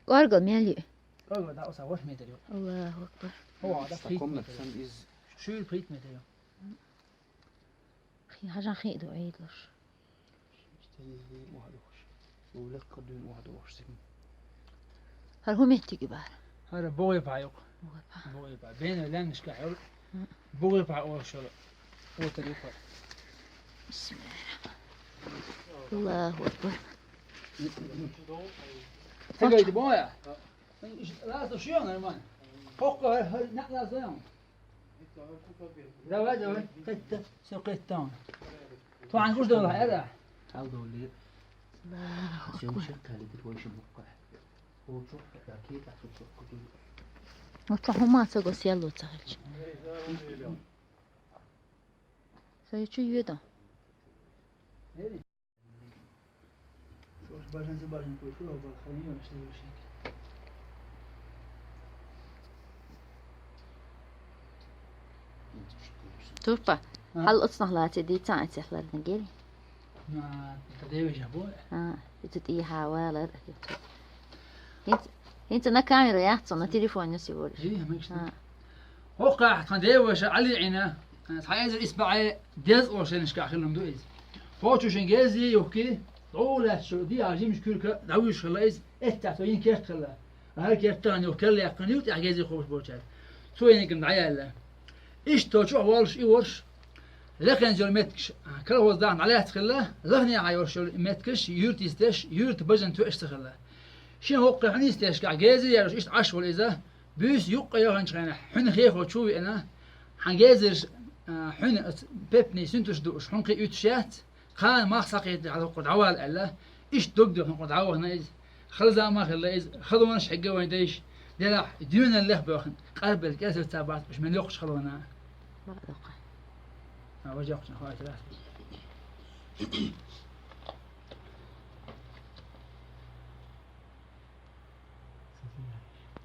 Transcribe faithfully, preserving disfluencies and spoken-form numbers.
КӀоргал мел ю? КӀоргал дӀа оса ваш метр ю. Аллаху акбар. Хьо да Ста комнат сан из. Шуьйра пхийтта метр ю. Хи-, хьажан хи ду Ӏийдлуш. Улакка дуьйна охьадогӀуш сигма. ХӀара хӀун меттиг ю бара? ХӀара богӀе пхьа юкъ. БогӀе пхьа. БогӀе пхьа. Бена лаьмнашка хьур. Мгм. БогӀе пхьа оша. Отар юкъ. Бисмиллахь. Аллаху акбар. Цигайди богӀе? Лаза шуьйра, нормально. Хокко хӀара, хӀара, нах лаза. Давай, давай. Кхетта, всё, кхетта. Туан уж дала, эра. Хьал долли. Аллаху акбар. Сен шек кали дит вайши мукка. Хо чок, да ки, да чок, чок, чок. Ну, чё, хӀума ца гос ялло ца хилча. Сай чу йода. Эри. Турпа, а? Хьал оцнах лаци дийцан а цех ларна гели. А, это девиже бу? А, это ты хава лар. Хинца, хинца на камеру яхцо, на телефон не сегодня. Эй, мы что? А. ХӀокхахь тхан деваша Ӏали Ӏина, тхан эзар исбаӀе деза оша шайнашкахь хилла ду иза. Кхочушин гези юхки, дӀо лаьцна шу диа жимаш куьрка дӀавуьйш хилла иза, эттахь со йин керт хилла. ХӀара керт тахана юха керла яьккхина ю, тӀехь гези хобуш болчаьрца. Цо йиниган дӀаяьлла. Иштта чохь волуш и ворш, лекхенца йолу меттигаш, колхоз дахна дӀалаьцна хилла, лахнехьа йолуш йолу меттигаш, юьрта йистеш, юьрта бажан тоьаш ца хилла. Шен хӀокху хьуьнистешкахь гези яьллаш иштта Ӏаш волу иза, буьйса юккъе яханчу хенахь, хьуьна хехо чу веана, хьан гезарш, а, хьуьна оцу пепни синтуш дууш, хьуна кхин уьттуш яц, кхана мах схьакхетта хьала хӀокхур дӀавала аьлла, иштта дог дуьхна хӀокхур дӀавахана иза. Хала зама хилла иза, халонаш хьегга вайн дайша, делахь, дуьйналлех боьхна, къарбелла кӀезар ца бац, уьш мел йоккхуш халона. Бакъдоккху. А, важа йоккхучун хойта лаьцна.